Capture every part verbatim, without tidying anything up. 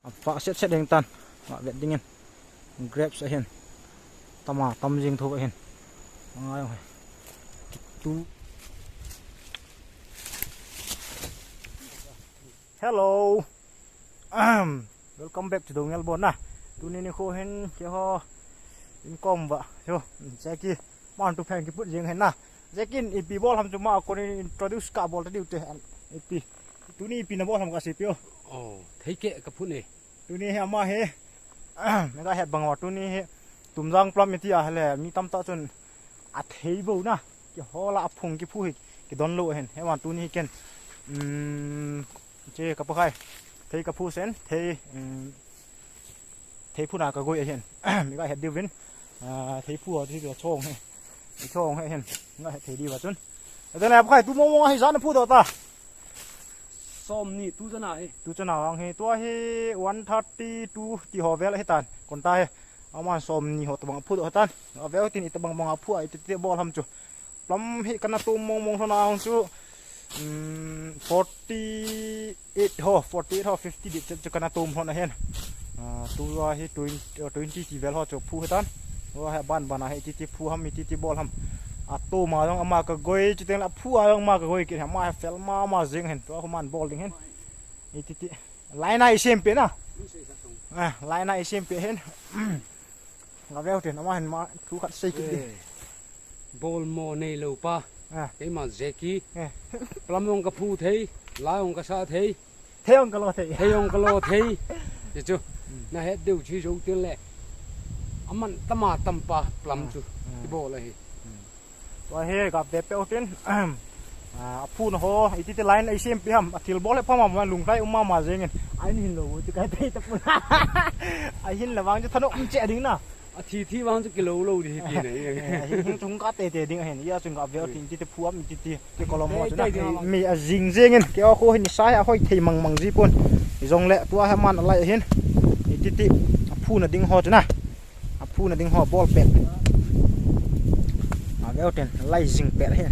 Apa set set ding tan. Nga vet dingin. Grapes ahin. Tama tam jing tho ahin. Nga jong he. Tu. Hello. Ahem. Welcome back to Dongel Bon na. Tuni nikho hin keiho in kom va. Yo, Jackie. Aman tu pheng kiput jing hen na. Jackie in ipi bol ham chu ama kon in introduce kabol ta diu te. Ipi. Tuni ipi nabol ham kasei peh o. Oh, theikeh kaphut e. Tuni hi ama hi. Naga het bang uva tuni hi. Tumjang plum iti ahile mi tamtah chun athei bou na. Kihol a aphung kiphu hi. Kidon lou ahin. Hiva tuni hi ken. Um, che kapakhai. Thei kaphu sen. Thei. Um, Thei phuna kagoi ahin. Miga het diuvin. Ah, thei phu a chu hi chong hi. Chong hi ahin. Nga het thei diuva chun. Ata le apakhai tu mong mong ahi jan phu doh ta. Somni tu chana hi. Tu chana vang hi. Tua hi one thirty two ti ho vel ahitan. Kon ta hi. Aman somni ho tabang phu doh tan. Avel tin itobang bang aphu a iti ti bol ham chu. Plum hi kana tum mong mong lhon a hung chu, um, forty eight ho, forty eight ho, fifty dip chu kana tum lhon ahin. Ah, tua hi twenty, uh, twenty ti vel ho chu phu hitan. Tua hi ban ban a hi iti ti phu ham, iti ti bol ham. Atum a jong ama kagoi, chuteng le aphu a jong ama kagoi kit ham, ama hi fel mama jing hin. Tua hi aman bol ding hin. Iti ti. Line a isem peh na. Ah, line a isem peh hin. Nga veu tin, ama hin ama thu khat sei kit ding. Eh. Bol mo neilou pa. Ah. Keima Jackie. Eh. Plum jong kaphu thei, la jong kasa thei. Thei jong kalo thei. Thei jong kalo thei. Ti chu. Hmm. Na het diu chu jou tin le. Aman tama tam pa plum chu. Ah. Kibol ahi. Hmm. Tua hi ga ve peh u tin. Ah, aphuna ho, iti ti line a isem peh ham, athil bol le pha mama, lunglhai um mama jeng in. Ahin hin lou, ti kai peh ta pun. Ahin la vang chu thanom che ding na. Athi thi vang chu kilou lou di hi ti nei. Eh, ahin hin chung ka te te ding ahin. Ia chung ga ve u tin, iti ti phu am, iti ti. Ti kolom mo chu na. Mi ajing jeng in, keiho khu hin sa hi ahoi thei mang mang ji pon. Jong le, tua hi aman alai ahin. Iti ti, aphuna ding ho chu na. Aphuna ding ho bol pet. Nga veu tin, lai jing pet hi.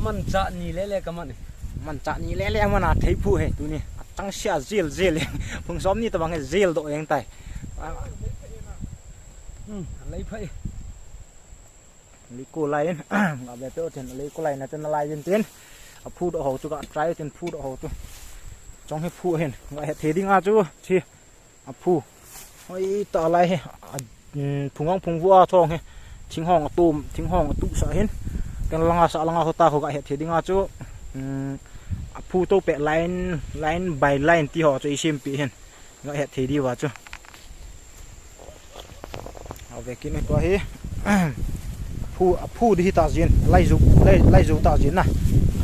Manchah ni le le kaman e. Manchah ni le le aman a thei phu hi, tuni. Achang sia jil jil. Phung somni tabang hi jil doh jeng tai. Hmm, lai phai. Leiko lai in, nga ve peh u tin, leiko lai na tin, lai in tin. Aphu doh ho chu ka try tin, phu doh ho chu. Chong hi phu hin, nga het thei ding a chu, chi. Aphu. Hoi ta lai hi, a, um, phung hong phung vua chong hi. Thinghong atum, thinghong atu sa hin. Ken langa sa langa ho ta ho ka het thei ding a chu. Um, aphu to peh line, line by line ti ho chu isem peh hin. Nga het thei diu va chu. Ave kin tua hi. Aphu, aphu di hi ta jin. Lai ju, lai, lai ju ta jin na.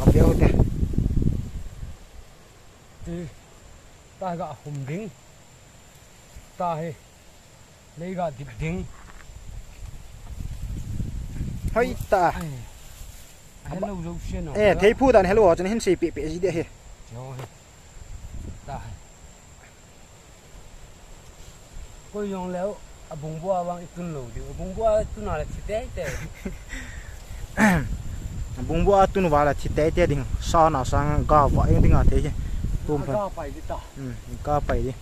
Ave u te. Ti ta ga hum ding. Ta hi. Lei ga dip ding. Hoi ta. Ai. Hello, jo shen no. Eh, thei phu dan hello, chun hin sei peh peh ji de hi. Jo hi. Ta hi. Koi jong leu, abung bua vang itun lou diu. Abung bua tun a le thi tei tei. Abung bua tun uva le thi tei tei ding. Sa na sang ga va eng ding a thei hi. Tum phan. Ga pai di ta. Hmm, ga pai di.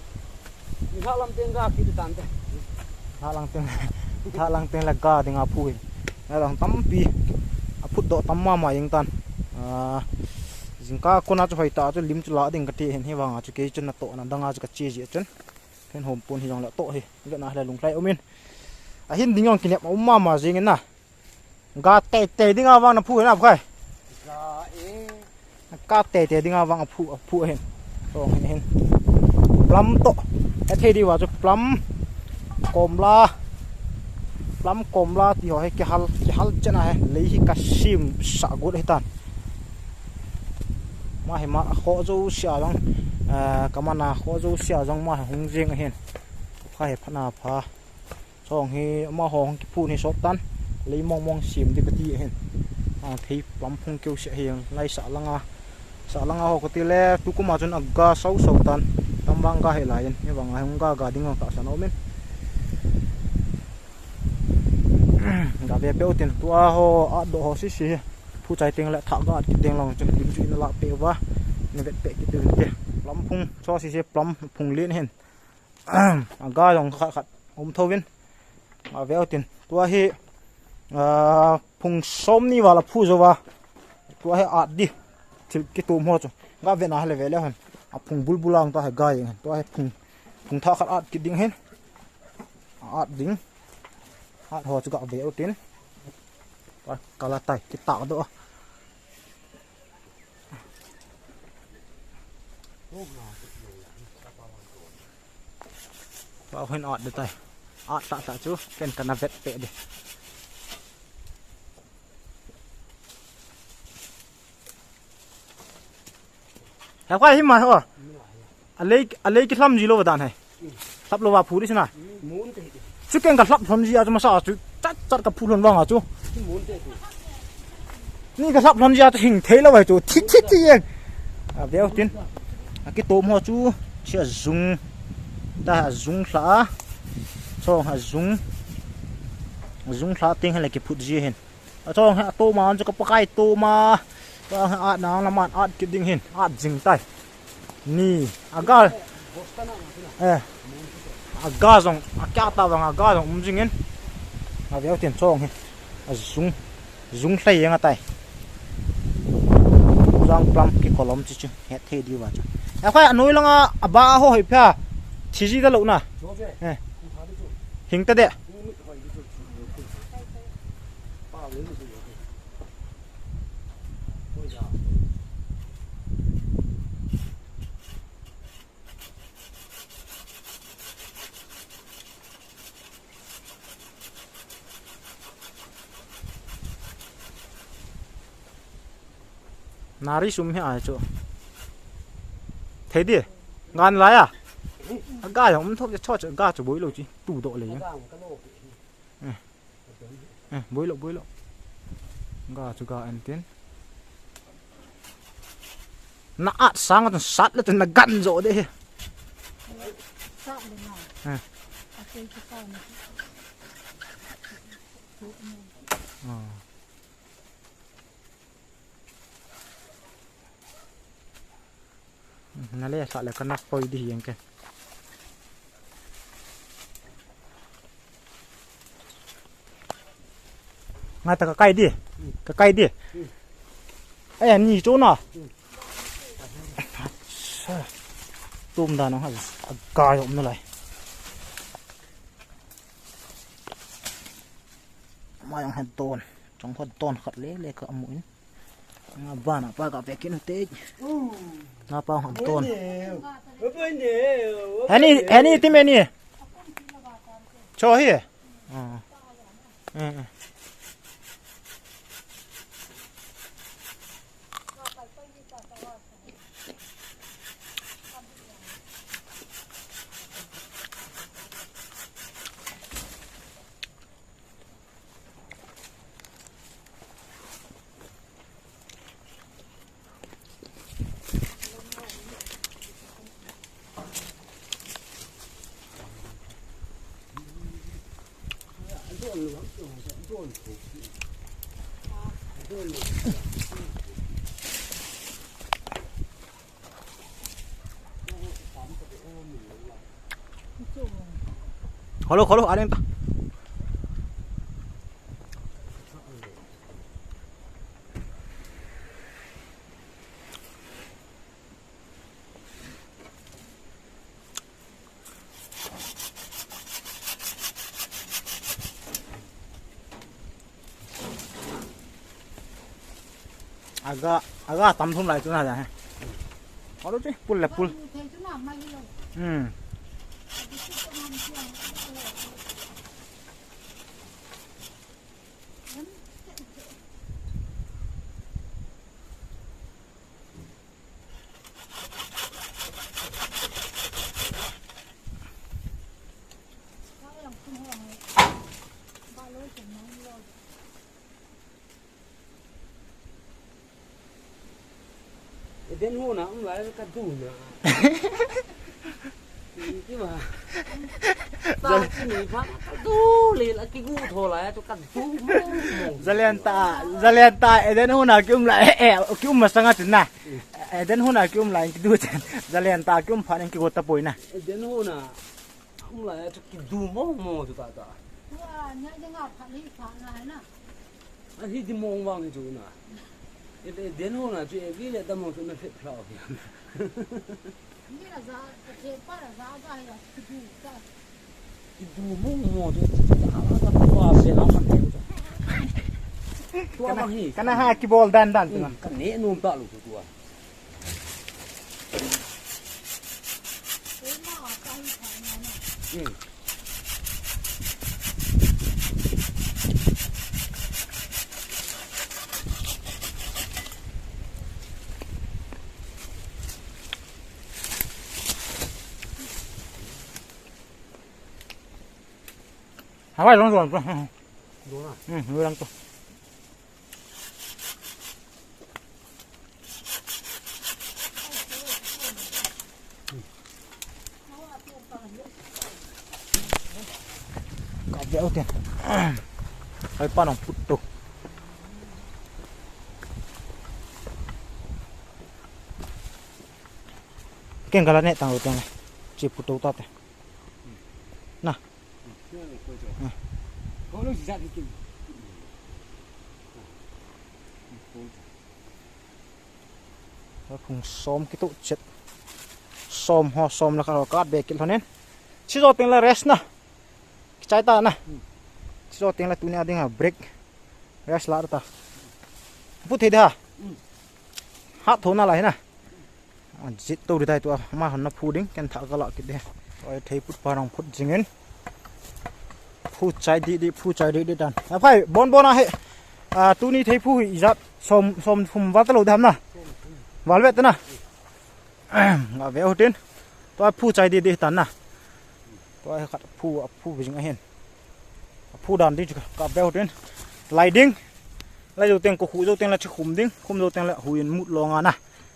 Ni ha lam teng ga ki di tan te. Ha lang teng, ha lang teng le ga ding a phu hi. Na dang tampi. Aphut doh tam mama jeng tan. Ah, jingkah kona chu hoi ta chu lim chu la ding kati hin hi vang a chu kei chun natoh na dang a chu kache ji chun. Phen hom pon hi jong la toh hi. Ga na le lunglhai um in. Ahin ding jong kinep um mama jeng in na. Ga tei tei ding a vang na phu na khai. Ga e. Ga tei tei ding a vang a phu, a phu hin. Tong hin hin. Plum to. E thei di va chu plum. Komla. Plum komla ti ho hi kihal, kihal chen a hi. Lei hi ka sim sa got hi tan. Ma hi ma kho jo sia jong. Eh, ka mana kho jo sia jong ma hi hung jing hin. Pha hi pha na pha. Chong hi amaho hung kiphun hi sot tan. Lei mong mong sim di kati ahin. Ang thei plam phung keu sia hi lai sa langa. Sa langa ho kati le tukum a chun aga sau sau tan. Tam vang ga hi lai in. Hi vang a hung ga ga ding ang ta sa na umin. Ga ve peu tin tua ho a do ho si si. Phu chai teng le thah ga kit teng long chun lim chu in la pe va. Ni vet pe kit te. Plum phung, cho si se plum phung lien hin. Aga jong khat khat um tho vin. A veu tin. Tua hi, ah, phung som ni vala phu jo va. Tua hi at di. Thil kitum ho chu. Ga ve na le ve le han. A phung bulbul ang tua hi ga jeng han. Tua hi phung, phung tha khat at kit ding hin. At ding. At ho chu ga veu tin. Tua kala tai kitak do. Ba hin at de tai. At ta ta chu ken kana vet pe de. He kai hi ma ho. Alei, alei ki hlam ji lo dan hai. Hlap lova phu di sina. Chu ken ka hlap lhon ji a chu masa chu chat chat ka phu lhon vang a chu. Ni ka hlap lhon ji a chu hing thei lo vai chu. Thi thi thi eng. A veu tin. A kitom ho chu. Chi a jung. Ta a jung hla a. Chong a jung. A jung hla ting hele kiphut ji hin. A chong ha to ma chu ka pakai to ma. Chong ha at na la man at kit ding hin. At jing tai. Ni, aga. Eh. Aga jong, a kya ta vang aga jong um jing in. A veu tin chong hi. A jung, jung hlei yang a tai. Jang plum ki kolom chi chu. Het thei di va chu. A khai a noi langa a ba ho hoi pha. Thi ji da lo na. Eh. Hing ta de. Nari sum hi ai chu. Thei di. Gan lai a. Ga jong um thok cho cho ga chu boi lo chi. Tu do le. Eh, boi lo, boi lo. Ga chu ga an tin. Na at sang at sat le na gan jo de he. Eh. Ah. Na le sa le ka nak poi di yang ke. Nga ta ka kai di. Ka kai di. Ai ni chu na. Tum da no ha. Ka yom na lai. Ma yang han ton. Chong khat ton khat le le ka mu in. Nga ba na pa ka pe kin te. Na pa ham ton. Hani, hani ti me ni. Cho hi. Ah. Eh, eh. Kholo, kholo, aleng ta. Aga, aga tam thum lai tu na ja he. Alo che, pul le pul. Hmm. Eden huna um lai ka du na. Ki ma. Ta ki ni pha ka du le la ki gu tho lai to ka du mo mo. Zalen ta, zalen ta, Eden huna ki um lai, eh, ki um masanga tin na. Eh, den huna kium lai kidu chen. Zalen ta kium pha nen kigot ta poi na. Eh, den huna. Um lai chu kidu mo mo chu ta ta. Tua, nya de nga pha ni pha na hai na. A hi di mong wang chu na. Eh, eh, den huna chu e gi le ta mo chu na phet phla o. Ni la za, che pa la za ba ya kidu ta. Idu mo mo de, ala ka tua se la man de. Tua ma hi. Kana ha kibol dan dan tu. Hmm, ka ne nom ta lu tua. Hmm. Hawai long long. Long ah. Hmm, long to. Ka veu te. Hai pa nong put to. Ken kala ne tang lo teng. Chi put to ta te. Na. Phung som kitu chet. Som ho som la ka kat be kil honen. Chi jo teng la rest na. Kichai ta na. Chi jo teng la tuni a ding a break. Rest la ta. Pu thei da. Ha tho na la hi na. A, jit to ri tai tua, ama hon na phu ding, ken tha ka la kit de. Oi, thei put pa rong put jingin. Phu chai di di, phu chai di di dan. A phai, bon bon a he. A, tuni thei phu hi ijat, som, som thum val ta lo de ham na. Val vet ta na. Nga ve hotin. Tua phu chai di di tan na. Tua he khat phu, a phu jing a hin. A phu dan di chu ka ve hotin. Lai ding. Lai jo teng ko khu jo teng la chi khum ding. Khum jo teng la huin mut lo nga na.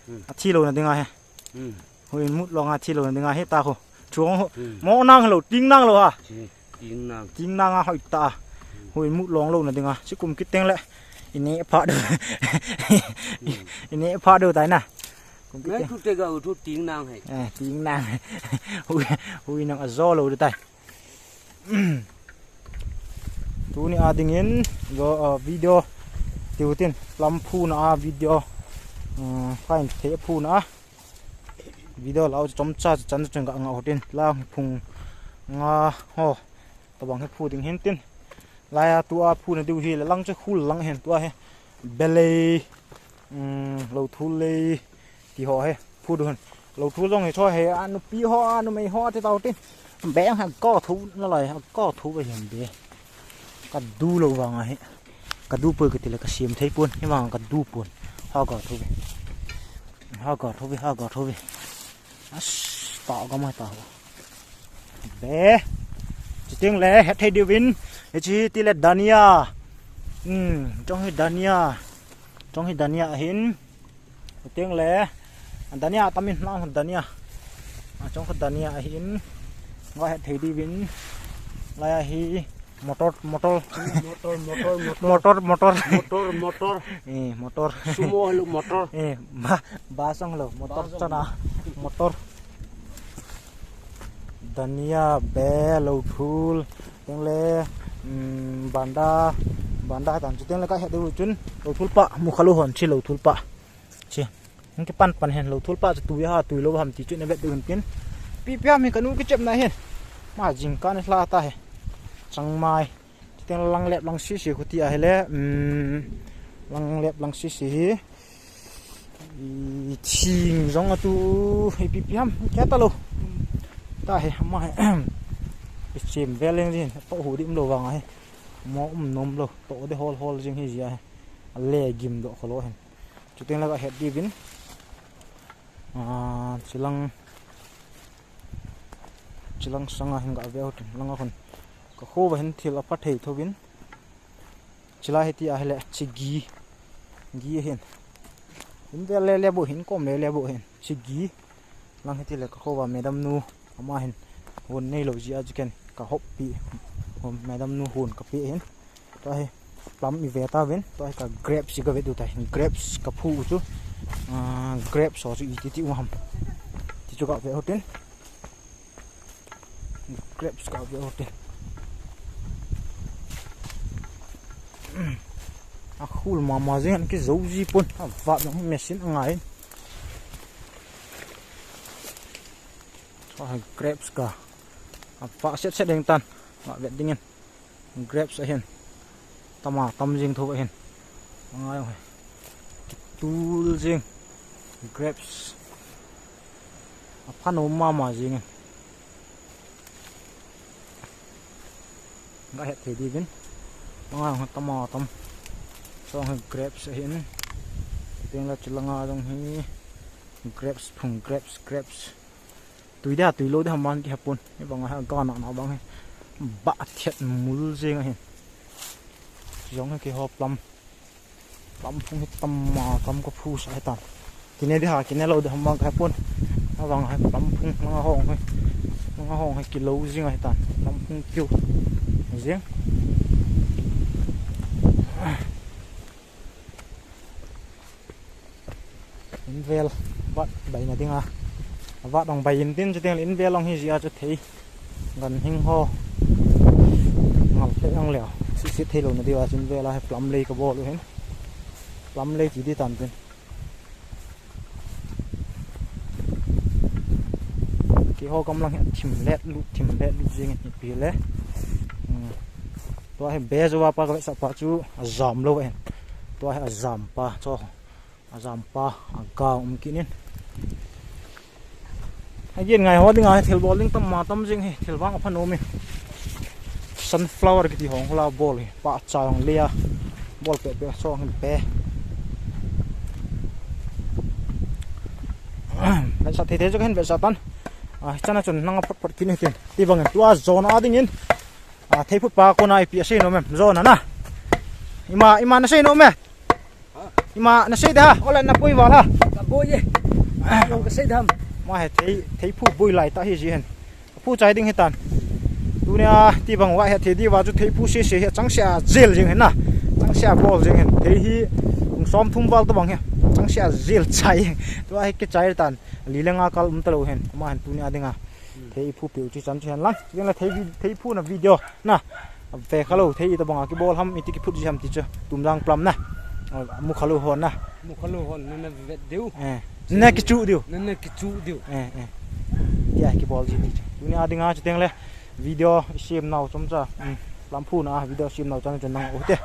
Hmm. A thi lo na ding a he. Hmm. Huin mut lo nga thi lo na ding a he ta khu. Chuang ho. Hmm. Mo nang lo, ting nang lo ha. Hmm. Ting nang. Ting nang a hoi ta. Hmm. Huin mut long lo na ding a. Chi kum kit teng le. Ine pha do. Hmm. Ine pha do tai na. Kum kit teng. Ngai thu te ga u thu ting nang he. Eh, ting nang. Hui, hui nang a zo lo de tai. Tuni a dingin, go, uh, video, tiutin, lam phu na a video, um, fine, the phu na a video lau chom cha chan chun ga nga hotin, la phung nga ho, tabang he phu ding hin tin, la ya tu a phu na diu hi, la lang che khul lang hen tu a he, belei, um, lo thu lei, Ti ho he, phu du hun. Lo thu jong he cho he, a nupi ho, a numei ho, ti tau tin. Beng ha ko thu na lai, ha ko thu ba hiam be. Ka du lo vang a he. Ka du poi ka ti le ka siam thei pon, hi vang ka du pon. Ha ko thu be. Ha ko thu be, ha ko thu be. As, ta ga mai ta ho. Be. Chi ting le, het thei diu vin. He chi ti le dania. Hmm, chong hi dania. Chong hi dania hin. Teng le, dania tamin lang dania. A chong kha dania ahin. Nga het thei diu vin. Lai ahi motor, motor. Motor, motor, motor. Motor, motor. Motor, motor. Eh, motor. Sumo lo motor. Eh, ba, ba song lo motor. Ba song chana. Lo. Motor. Dania be lo thul. Teng le, um, banda, banda tan chu teng le ka het diu chun lo thul pa, mu kha lo hon chi lo thul pa. Chi. Hung kipan pan hen lo thul pa chu tui ha, tui lo ham ti chu na vet ding hin tin. Pi pi ham hi ka nu kichep na hen. Ma jing ka na hla ta he. Chang mai. Chuteng lang lep lang sisi khu ti a hile. Um, lang lep lang sisi hi. I thing jong a tu hi pi pi ham. Kya ta lo. Ta he ma he. Pi chim veleng jin. To hu dim lo vang a he. Mo um nom lo. To de hol hol jing hi ji a he. A le gim do kho lo hen. Chuteng le ka het diu vin. Ah, chilang, chilang sanga hin ka ve hotin, langa hun. Ka kho va hin thil a pha thei tho vin. Chila hiti a hile, chi gi. Gi hin. Hin ve le le bo hin, kom le le bo hin. Chi gi. Lang hiti le ka kho va madam nu. Ama hin. Hun nei lo ji a ji ken. Ka hop pi. Hun madam nu hun ka pi hin. Tua hi plum i ve ta vin, tua hi ka grapes i ka ve diu tai. Grapes ka phu u chu. Ah, grapes ho chu iti ti um ham. Ti chu ka ve hotin. Grapes ka ve hotin. A khul mama jeng an kijou ji pon. A vat jong machine a ngai. Chua hi grapes ka. A pha set set ding tan. Nga vet dingin. Grapes ahin. Tama tam jing tho ahin. Nga jong hi. Kitul jing. Grapes. A pha nom mama jingin. Nga het thei diuvin. Nga jong hi tama tam. Chua hi grapes ahin. Teng la chulanga jong hi. Grapes phung grapes grapes. Tui dia tui lou dia ham vang kihe pon. Hi vang a hi ga na na vang hi. Ba thet mul jeng ahin. Jong hi kiho plum. Plum phung hi tama tam ka phu sa hi tan. Kine dia ha kine lou dia ham vang kihe pon. Hi vang a hi plum phung langa hong hi. Langa hong hi kilou jeng ahi tan. Plum phung kiu. Jeng. Invel vat baina dinga. Vat ong bai in tin chuteng le invel ong hi jia chu thei. Ganhing ho. Ngal thei ong leo. Sisi thei lou na diu a chun vel a hi plum lei ka bol u hin. Plum lei ti di tan tin. Kiho kam lang hi thim let lu, thim let lu jing hi pi le. Hmm. Tua hi be jo pa ka sa pa chu a jam lou hin. Tua hi a jam pa cho. A jam pa, a ga um kinin. Again, ngai ho dinga hi thil bol ding tam ma tam jing hi, thil vang a pha nom hi. Sunflower kiti hong hola bol hi, pa cha hong le a. Bol pe pe so hong pe. Vetsah thei thei jong hin vetsah tan. A, chana chun nanga phot phot kinin tin. Ti bang tua jona dingin. A, thei phut pa kona ipi a sei nom em. Jona na. Ima, ima na sei nom em. Ima na sei da, ola na pui vala. Ka boi e. Long ka sei dam. Ma he thei, thei phu boi lai ta hi ji hen. Phu chai ding hi tan. Tunia ti bang wa he thei di wa chu thei phu se se he chang se a jel jing hen na. Chang se a bol jing hen. Thei hi kung som thum val to bang he. Chang se a jel chai. Tua hi ke chai tan. Li le nga kal um ta lou hen. Ma hen tunia dinga. Thei phu piu chi chan chi hen lang. Jing la thei vi-, thei phu na video. Na, ve kha lou, thei ita banga kibol ham, iti kiphut ji ham ti chu. Tumjang plum na. Mu kha lou hon na. Mu kha lou hon, na na vet diu. Eh. Na kichu diu. Na na kichu diu. Eh, eh. Tia kibol ji ti chu. Tunia dinga chuteng le video sim nau chomcha. Hmm. Plum phu na video sim nau chan chun nang u te.